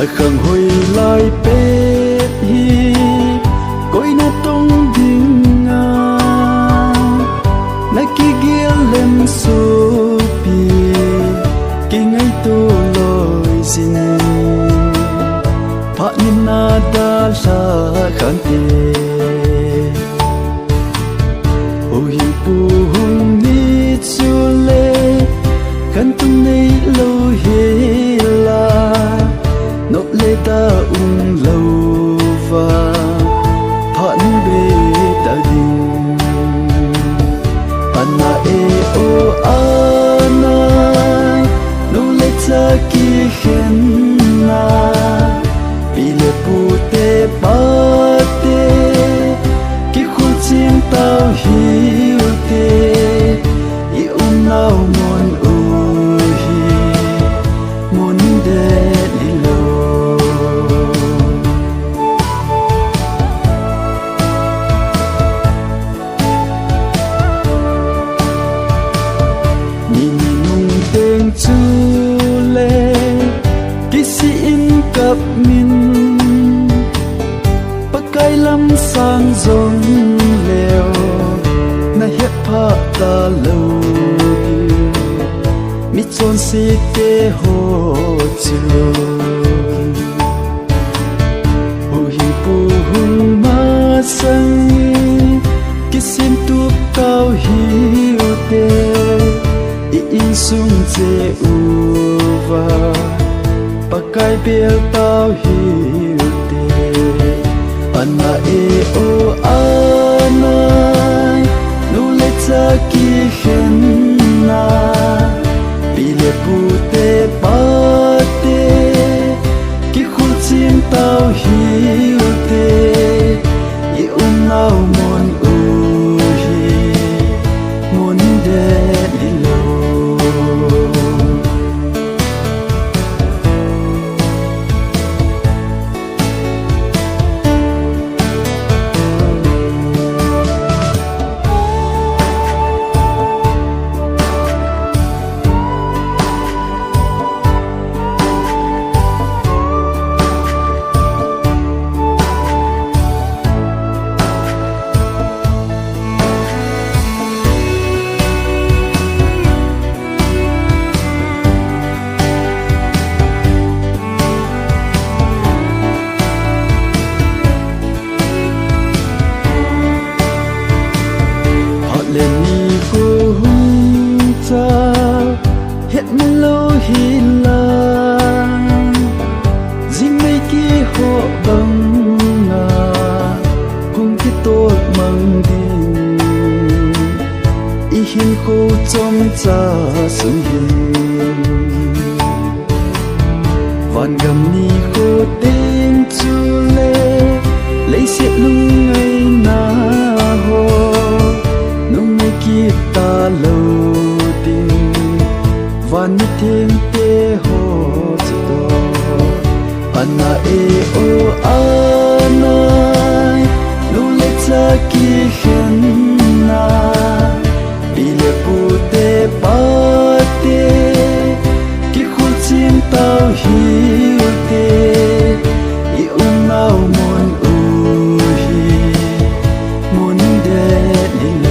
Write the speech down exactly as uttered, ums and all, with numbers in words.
Akhang hoi lai pet hi koi natong dinga, nakigel lem sopi, kingaito loi jin, phat ni na dalha khante. Huhhingpu hung ni chule, khantou neilou hela, nop le da umlouva, phat be ta ding. Ana e o ana, nu le cha kikhenna, pi le pu te pa te, kikhulchim tau hiu te, i umnau mun u hi, mun det lilou. Ni ni nung teng chule, kisih in kap min, Pakai lam sang jong leu, na het pha talou diu, mi chonse te ho chu. Huhhingpu hung masang, kisim tup tau hiu te, i insung cheh uva, Pakai bel tau hiu te. Ana e o ana, nu le cha kikhenna, pi le pu te pa te, kikhulchim tau hiu te, i umnau mun u hi, mun det lilou. Phat le ni ko hung cha, het malou hilang, jingmei kiho banga, hung kitol mang ding, i hinkho chomcha sung hin. Van gam ni ko teng chule, leiset lungngaina ho, nung ngai kit talou ding, van mitheng te ho chutoh. Ana e o ana, nu le cha kikhenna, pi le pu te pa te, kikhulchim tau hiu te, i umnau mun u hi, mun det lilou.